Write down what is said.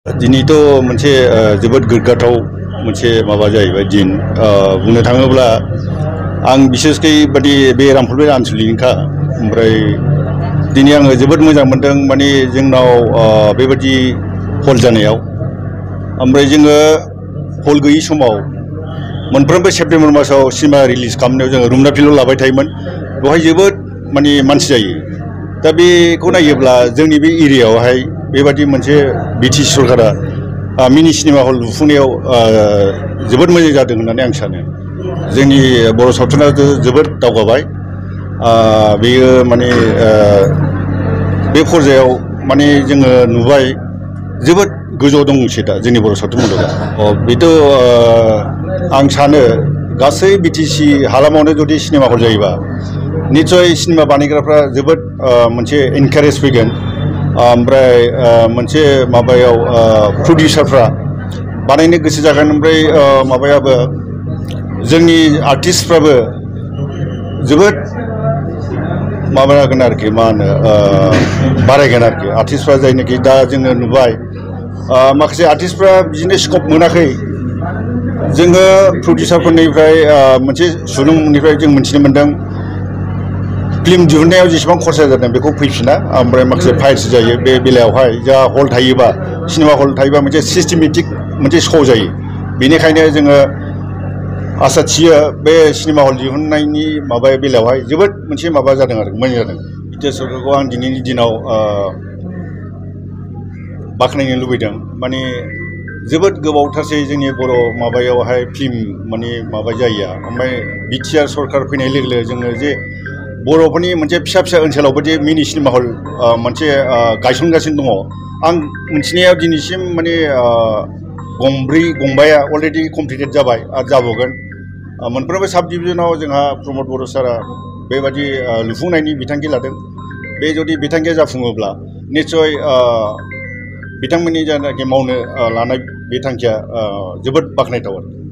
दिनैथ' मोनसे जोबोद गोग्गाथाव मोनसे माबा जाहैबाय दिन बुंनो थाङोब्ला आं बिसेसकै बादि बे रामफलबिल आनसलिकनिखा ओमफ्राय दिनै आङो जोबोद मोजां मोनदों माने जोंनाव बेबादि हल जानायाव ओमफ्राय जोङो हल गैयै समाव मोनफ्रोमबो सेप्तेम्बर मासाव सिनेमा रिलिज खालामनायाव जोङो रुमना फिल्डआव लाबाय थायोमोन बेवहाय जोबोद माने मानसि जायो दा बेखौ नायोब्ला जोंनि बे एरियायावहाय बेबादि मोनसे बिटिसि सरकारा मिनि सिनेमा हल लुफुंनायाव जोबोद मोजां जादों होननानै आं सानो जोंनि बर' सावथुना जोबोद दावगाबाय बेयो माने बे फर्जायाव माने जोङो नुबाय जोबोद गोजौआव दंसै दा जोंनि बर' सावथुन मुलुगा बेथ' आं सानो गासै बिटिसि हालामावनो जुदि सिनेमा हल जायोबा निस्सय सिनेमा बानायग्राफ्रा जोबोद मोनसे एनकारेज फैगोन ओमफ्राय मोनसे माबायाव प्रडिउसारफ्रा बानायनो गोसो जागोन ओमफ्राय माबायाबो जोंनि आर्टिस्टफ्राबो जोबोद माबागोन आरोखि मा होनो बारायगोन आरोखि आर्टिस्टफ्रा जायनोखि दा जोङो नुबाय माखासे आर्टिस्टफ्रा बिदिनो स्कप मोनाखै जोङो प्रडिउसारफोरनिफ्राय मोनसे सुलुंनिफ्राय जों मिथिनो मोन्दों फिल्म दिहुननायाव जेसेबां खरसा जादों बेखौ फैफिना ओमफ्राय माखासे फाइल्स जायो बे बेलायावहाय जा हल थायोबा सिनेमा हल थायोबा मोनसे सिस्टेमेटिक मोनसे श' जायो बेनिखायनो जोङो आसा थियो बे सिनेमा हल दिहुननायनि माबा बेलायावहाय जोबोद मोनसे माबा जादों आरो मोजां जादों बिटिआर सरकारखौ आं दिनैनि दिनाव बाख्नायनो लुबैदों माने जोबोद गोबावथारसै जोंनि बर' माबायावहाय फिल्म माने माबा जायैया ओमफ्राय बिटिआर सरकार फैनाय लोगो लोगो जोङो जे बर'फोरनि मोनसे फिसा फिसा ओनसोलावबो जे मिनि सिनेमा हल मोनसे गायसनगासिनो दङ आं मिथिनायाव दिनैसिम माने गंबाया अलरेडि कमप्लिटेड जाबाय आरो जाबावगोन मोनफ्रोमबो साब डिभिजनाव जोंहा प्रमद बर' सारा बेबादि लुफुंनायनि बिथांखि लादों बे जुदि बिथांखिया जाफुङोब्ला निस्सय बिथांमोननि जायनाखि मावनो लानाय बे थांखिया जोबोद बाख्नायथाव आरो